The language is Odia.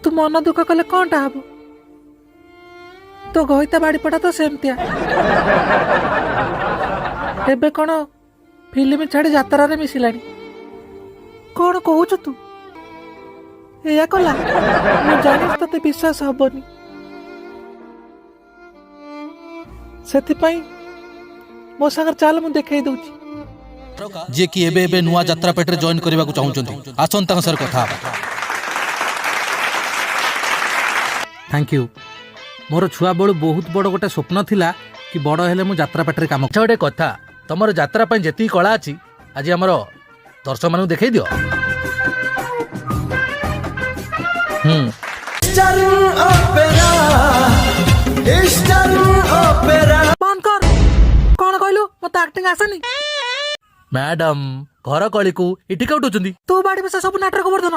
ତୁ ମନ ଦୁଃଖ କଲେ କ'ଣଟା ହବ? ତୋ ଘଇତା ବାଡ଼ିପଟା ତ ସେମିତିଆ। ଏବେ କ'ଣ ଫିଲ୍ମ ଛାଡ଼ି ଯାତ୍ରାରେ ମିଶିଲାଣି। କ'ଣ କହୁଛୁ ତୁ? ଏଇଆ କଲା? ମୁଁ ଜାଣିଛି ତତେ ବିଶ୍ୱାସ ହବନି, ସେଥିପାଇଁ ମୋ ସାଙ୍ଗରେ ଚାଲ, ମୁଁ ଦେଖେଇ ଦଉଛି। ଯିଏକି ଏବେ ଏବେ ନୂଆ ଯାତ୍ରା ପେଟରେ ଜଏନ୍ କରିବାକୁ ଚାହୁଁଛନ୍ତି, ଆସନ୍ତୁ ତାଙ୍କ ସହ କଥା ହେବା। Thank you. ମୋର ଛୁଆବେଳୁ ବହୁତ ବଡ଼ ଗୋଟେ ସ୍ୱପ୍ନ ଥିଲା କି ବଡ଼ ହେଲେ ମୁଁ ଯାତ୍ରା ପାଟିରେ କାମ। ଆଚ୍ଛା, ଗୋଟେ କଥା, ତମର ଯାତ୍ରା ପାଇଁ ଯେତିକି କଳା ଅଛି ଆଜି ଆମର ଦର୍ଶକମାନଙ୍କୁ ଦେଖେଇ ଦିଅ। ହୁଁ। ବନ୍ଦ କର। କ'ଣ କହିଲୁ? ମତେ ଆକ୍ଟିଂ ଆସେନି? ମ୍ୟାଡମ, ଘର କଳିକୁ ଏଠି କେଉଁଠି ଅଛନ୍ତି? ତୁ ବାଡ଼ି ବସା ସବୁ ନାଟକ ଗୋବର୍ଦ୍ଧନ।